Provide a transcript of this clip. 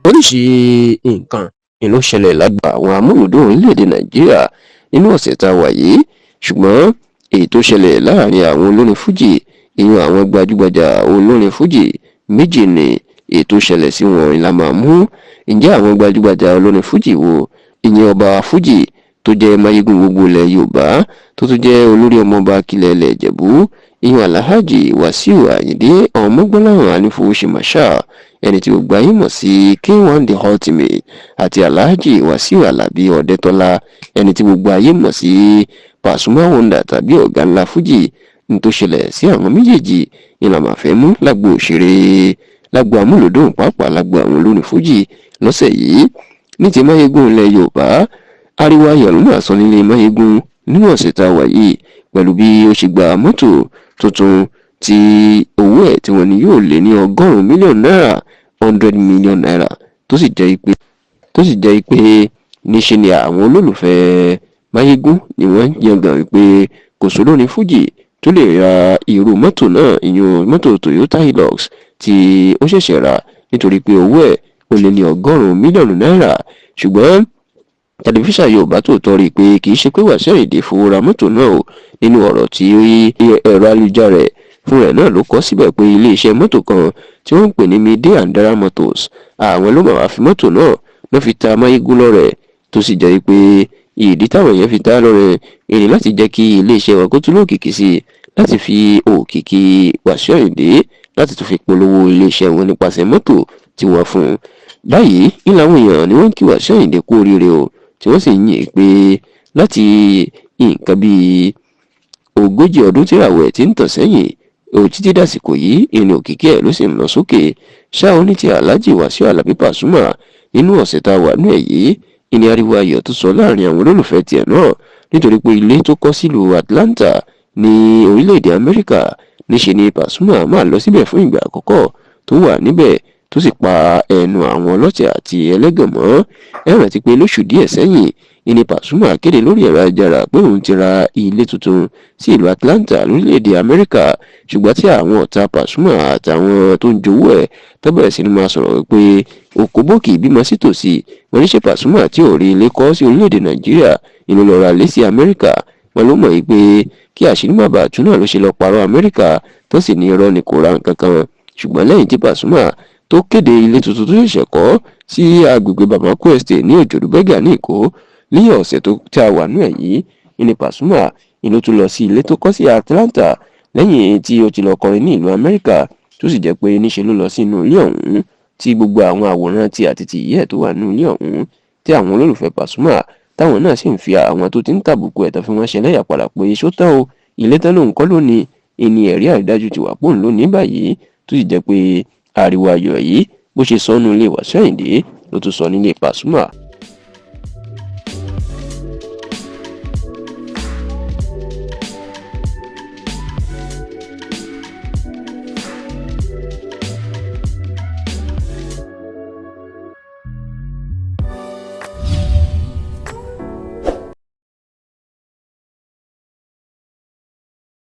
Oríṣìí nǹkan ni ló ṣẹlẹ̀ lágbo àwọn amúlùúdùn orílẹ̀-èdè Nàìjíríà nínú ọ̀sẹ̀ tá a wà yìí, ṣùgbọ́n èyí tó ṣẹlẹ̀ láàrin àwọn olórin fújì, ìyẹn àwọn gbajúgbajà olórin fújì méjì ni èyí tó ṣẹlẹ̀ sí wọn la máa mú. Ǹjẹ́ àwọn gbajúgbajà olórin fújì wo? Ìyẹn ọba fújì tó jẹ́ Máyégún gbogbo ilẹ̀ Yorùbá, tó tún jẹ́ olórí ọmọọba akilẹ̀ ilẹ̀ Ìjẹ̀bú, ìyẹn Alhaji Wasiu Ayinde Ọmọgbọ́láhàn Anífowóṣe Marshal, ẹni tí gbogbo ayé mọ̀ sí K1 The Ultimate, àti Alhaji Wasiu Alabi Ọ̀dẹ́tọ́lá, ẹni tí gbogbo ayé mọ̀ sí Pasuma Wonder tàbí Ọ̀gá Ńlá Fújì. Ní tó ṣẹlẹ̀ sí àwọn méjèèjì ni la máa fẹ́ mú lágbo òṣèré, lágbo amúlùdùn, pàápàá lágbo àwọn olórin fújì lọ́sẹ̀ yìí. Ní ti Máyégún ilẹ̀ Yorùbá, ariwo ayọ̀ ló máa sọ nílé Máyégún nínú ọ̀sẹ̀ tá a wà yìí pẹ̀lú bí ó ṣe gba mọ́tò tuntun tí owó ẹ̀ tí wọ́n ní yóò lé ní 100 mílíọ̀nù náírà, ₦100 million, tó sì jẹ́ pé níṣe ni àwọn olólùfẹ́ Máyégún ni wọ́n yangàn wípé kò sólórin fújì tó lè ra irú mọ́tò náà, ìyún mọ́tò Toyota Hilux tí ó ṣẹ̀ṣẹ̀ rà, nítorí pé owó ẹ̀ ó lé ní 100 mílíọ̀nù náírà. Ṣùgbọ́n Tẹlifíṣàn Yorùbá Tòótọ́ rí i pé kì í ṣe pé Wàsíù Àyìndé fowó ra mọ́tò náà o. Nínú ọ̀rọ̀ tí ẹ̀rọ ayélujára rẹ̀ fún rẹ̀ náà ló kọ síbẹ̀ pé iléeṣẹ́ mọ́tò kan tí wọ́n ń pè ní Mide Andara Motors, àwọn ló máa wá fi mọ́tò náà ló fi ta Máyégún lọ́rẹ, tó sì jẹ́ pé ìdí táwọn èèyàn fi ta lọ́rẹ èyí láti jẹ́ kí iléeṣẹ́ wọn kó tún lókìkí sí i, láti fi òkìkí Wàsíù Àyìndé láti tún fi polówó iléeṣẹ́ wọn nípasẹ̀ mọ́tò tí wọ́n fún un. Báyìí ní làwọn èèyàn ni wọ́n ń kí Wàsíù Àyìndé kú oríire o, tí wọ́n sì ń yìn pé láti nǹkan bíi 40 ọdún tí ìràwọ̀ ẹ̀ ti ń tàn sẹ́yìn òun títí dàsìkò yìí, ìrìn òkìkí ẹ̀ ló sì ń lọ sókè ṣá. Ó ní ti Alhaji Wasiu Alabi Pasuma, nínú ọ̀sẹ̀ tá a wà nú ẹ̀ yìí, ìní ariwo ayọ̀ tó sọ láàrin àwọn olólùfẹ́ tiẹ̀ náà, nítorí pé ilé tó kọ́ sílùú Atlanta ní orílẹ̀-èdè Amẹ́ríkà, níṣe ni Pasuma máa lọ síbẹ̀ fún ìgbà àkọ́kọ́ tó wà níbẹ̀, tó sì pa ẹnu àwọn ọlọ́tẹ̀ àti ẹlẹ́gàn mọ́. Ẹ rántí pé lóṣù díẹ̀ sẹ́yìn ìní Pasuma kéde lórí ẹ̀rọ ayélujára pé òun ti ra ilé tuntun sí ìlú Atlanta lórílẹ̀‐èdè Amẹ́ríkà, ṣùgbọ́n tí àwọn ọ̀tá Pasuma àtàwọn tó ń jowó ẹ̀ tó bẹ̀rẹ̀ sí ni máa sọ̀rọ̀ pé òkúbókì bímọ sí tòsí wọn ní ṣe Pasuma tí ò rí ilé kọ́ sí orílẹ̀‐èdè Nàìjíríà ìlú lọ́ọ́ ra lé sí Amẹ́ríkà. Wọn ló mọ̀ yìí pé kí àṣírí má bàa tú náà ló ṣe lọ parọ́ Amẹ́ríkà, tó sì ní irọ́ ni, kò ra nǹkan kan. Ṣùgbọ́n lẹ́yìn tí Pasuma tó kéde ilé tuntun tó ṣẹ̀ṣẹ̀ kọ́ sí agbègbè Bamako Estate ní Òjòdú Bẹ́gà ní Èkó ní ọ̀sẹ̀ tó tí a wà nú ẹ̀ yìí, ìní Pasuma ìlú tún lọ sí ilé tó kọ́ sí Atlanta lẹ́yìn tí ó ti lọ kọrin ní ìlú Amẹ́ríkà, tó sì jẹ́ pé níṣe ló lọ sínú ilé ọ̀hún, tí gbogbo àwọn àwòrán tí àti ti ìyẹ́ ẹ̀ tó wà nínú ilé ọ̀hún, tí àwọn olólùfẹ́ Pasuma táwọn náà sì ń fi àwọn tó ti ń tàbùkù ẹ̀ tó fi wọ́n ṣẹlẹ́yà padà pé ṣó tán o, ilé tán lòun kọ́ lónìí, ìní ẹ̀rí àrídájú ti wà pòun lónìí báyìí, tó sì jẹ́ pé ariwo ayọ̀ yìí bó ṣe sọnù ilé Wàsíù Àyìndé ló tún sọ nílé Pasuma.